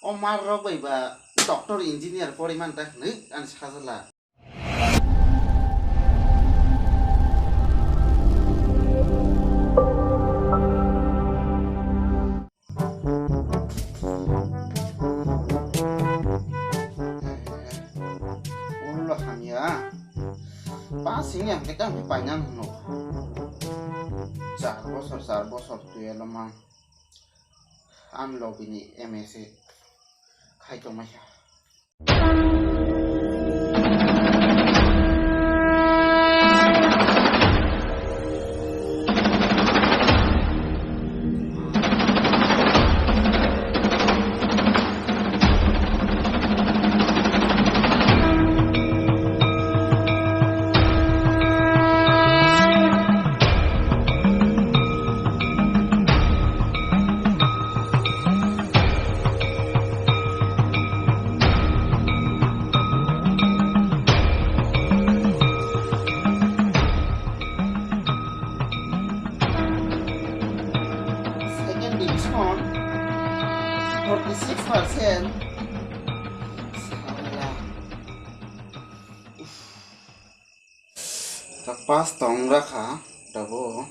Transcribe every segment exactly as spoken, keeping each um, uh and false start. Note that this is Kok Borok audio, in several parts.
O mar rok bai ba doctor, engineer pori man ta hwnwi ani sajala. Ulo hamya. Pass wngya hwnkhe tamo painang hwno. Char bosor, char bosor twi elo mang. Ang lobby ni M S A khai tongmai kha. Second division, forty six percent. Sala. Uff. Pass tong rakha, tabuk.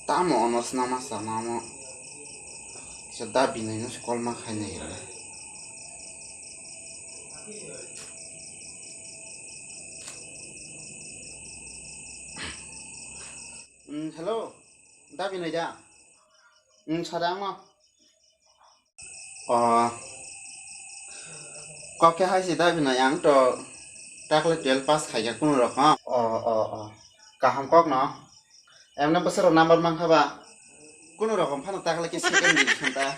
Tamo honours nama sama mo. Kisa da Binoy no se call ma khainai. Mm, hello, da Binoy da? Mm, sare, ang no. O, kok khe hai se da Binoy, ang to takle twelve pass khaikha kunu rokom. O, o, o, kaham kok no. Emne bwswk rok number mankha ba? Kunu rokom phano takle khe second division ta.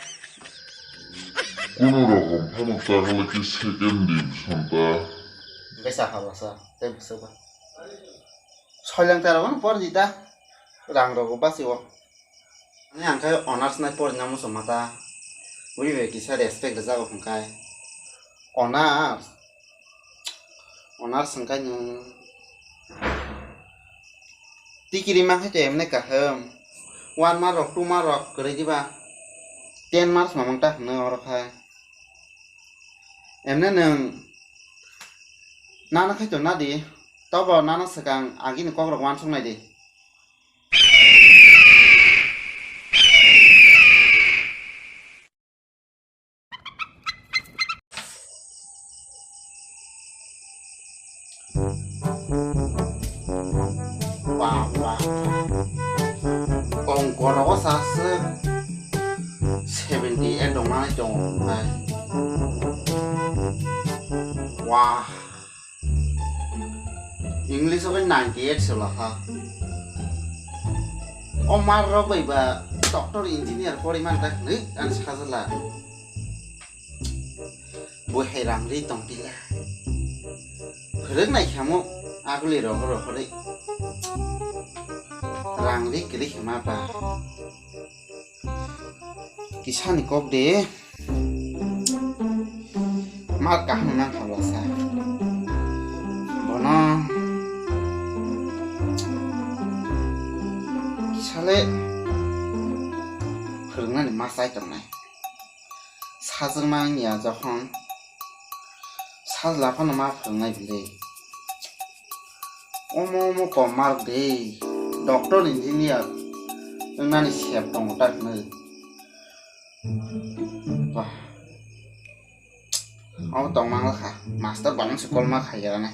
Kunu rokom phano takle khe second division ta. Besa ha basa, tei bwswk ba. Soileng ta rogo no por di ta. Rang rogo basi o. Ani ang khai honours nai porina muchung mata. Ui bai kisa respect rwjago hwnkhe. Honours? Honours hwnkhe nwng tikiri mankhe to emne kaham. One mark rok, two mark rok kwrwi diba. Ten marks mamang ta hwno oro khai. Emne nwng nana khai to nadi. Tobo nana swkang agini kokrok uansuk nai di. Wah, wah. Ongkorogo saswk seventy eight tongnai tongo hwnkhai. Wah. English o khe ninety eight se lakha. O mar rok bai ba doctor, engineer pori man ta hwnwi ani sajala. Bo hai rang ri tong tila. Phwrwk nai khamo aguli rohor rohorwi. Rang ri kwrwi khe ma ba. Kisani kok de. Mar kaham nang kha bwsa. Bono sale phwrwngnani ma chai tongnai. Sajwkma wngya jokhon sajla phano ma phwrwngnai bwlwi. Omo omo kom marok de, doctor engineer wngnani sep tongo ta hwnwi. Bah. Abo tongmang kha, master bangsi kolma khaiyarane.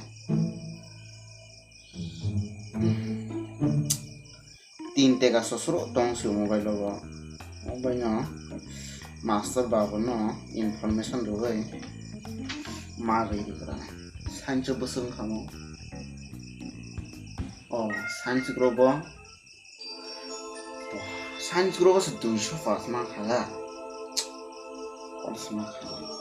Tin teka sosro tong si mobile o. Mobile no master babu no information rwbai ma rwi rwkha. Science o bwswk wngkha mo. O science group o. Science group o se duiso pass ma khala. Pass ma khala.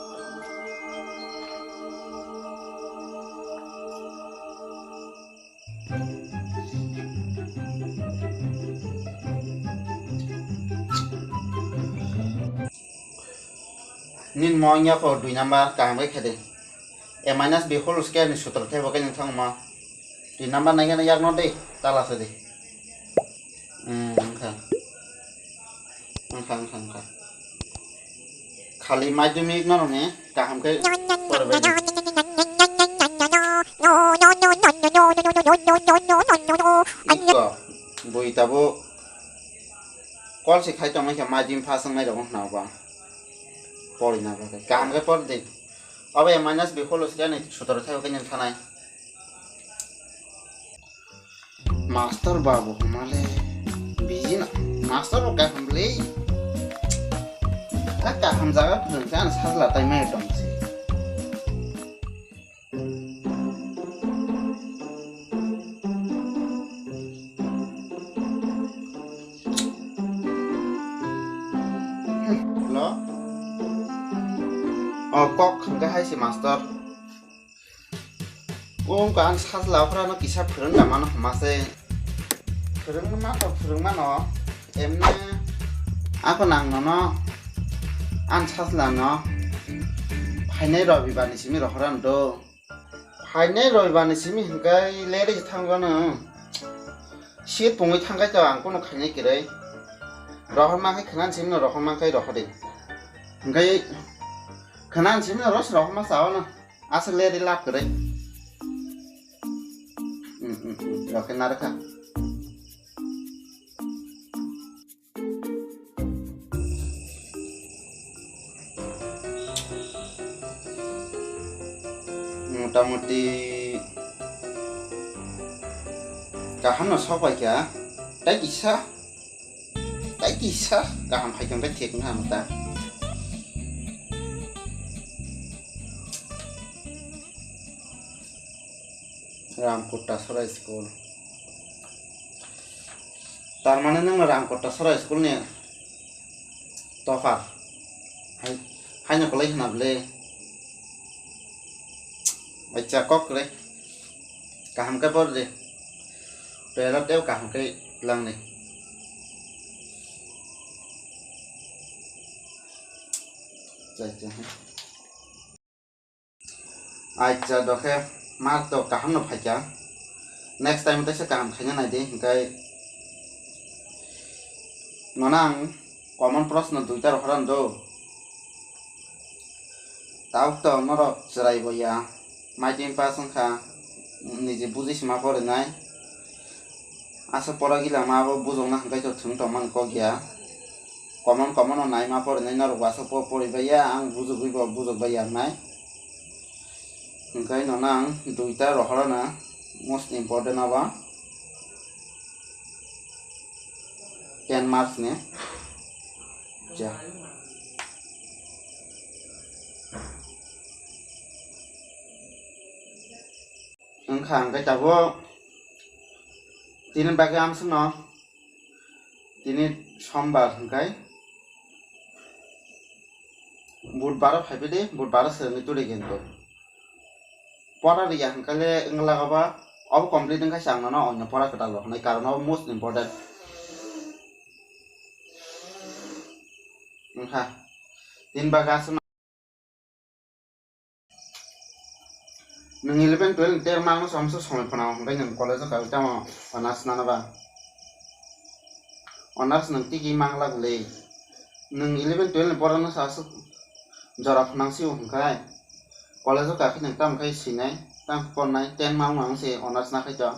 Nini mo wngya kho dui number kaham khe khe de. A minus B whole square ni sutro thebo khe nung thang ma. Dui number nai khe yak no de, tala se de. Hmm, wngkha. Wngkha, wngkha, wngkha. Kali madhyamik no rwngni kaham khe porwi bai di. Iko bui tabuk call se khai tongmani khe madhyamik pass wngnai rok wngkha na ba. Porina bagwi kaham khe por di. Obo ya minus biholo sikha ni sotoro thai khe nini thanai. Master babu hwnmale biji na, master bo kaham le. A kaham jaga phwrwng khe ano sajla tai mai tong se. Hello? O kok hwnkhe hai se master. O wngkha ang sajla okhrano kisa phwrwng da mano hwnma se. Phwrwng ma to phwrwng mano. Emne ako nang nono ang sajla no phainai robibar ni simi rohor ano do. Phainai robibar ni simi hwnkhe lerei se thangwano. Seat pungwi thangkhai to ang kuno khainai kwrwi. Rohor mankhe khwnani simi no rohor mankhe rohor di. Hwnkhe khwnani simi no rohor ma sao no. Aswk le ri lab kwrwi. Hmm, hmm, hmm. Rok khe narwkha. Motamuti kaham no sok pai kha. Tai kisa. Tai kisa kaham hai tong khe thik wngkha ang ta. Ramkutta Sora School. Tar mane nwng Ramkutta Sora School ni topper. Hai, haino kwlai khna bwle. Acha kok kwrwi. Kaham khe por di. Twelve tei kaham khe lang di. Acha, acha. Acha, dokhe mark to kaham no phaikha. Next time teisa kaham khaina nai di, hwnkhe nono ang common proshno duita rohor ano do. Tabuk to norok chwrai bo ya, madhyamik pass wngkha, niji buji se ma porinai. Aswk pora gila ma bo bujokna hwnkhe to thwng tongmani kok ya. Common common no nai ma porinai norok bo aswk po-, pori bai ya, ang bujogwi bo bujok bai ya wngnai. Hwnkhe nono ang duita rohorana most important abo ten marks ni. Ja. Wngkha hwnkhe tabuk tini bagwi amswkno tini sombar hwnkhe. Budbaro phaiphidi, budbaro swrwngwi tuli gintu. Pora riya hwnkhe le wngla obo, obo complete wngkha se ang nono oino pora kwtal rok hwnwi, karon obo most important. Wngkha. Tin baga aswk. Nwng eleven twelve ni ter mangno samsok somoi phano hwnkhe nwng college o kagwi tamo honours nana ba? Honours nwng tigi mangla glei. Nwng eleven twelve ni borokno sa aswk jora phwnangsio hwnkhe college o kakhe nwng tamo khe sinai, tamo pornai, ten mang mang se honours nakhai to.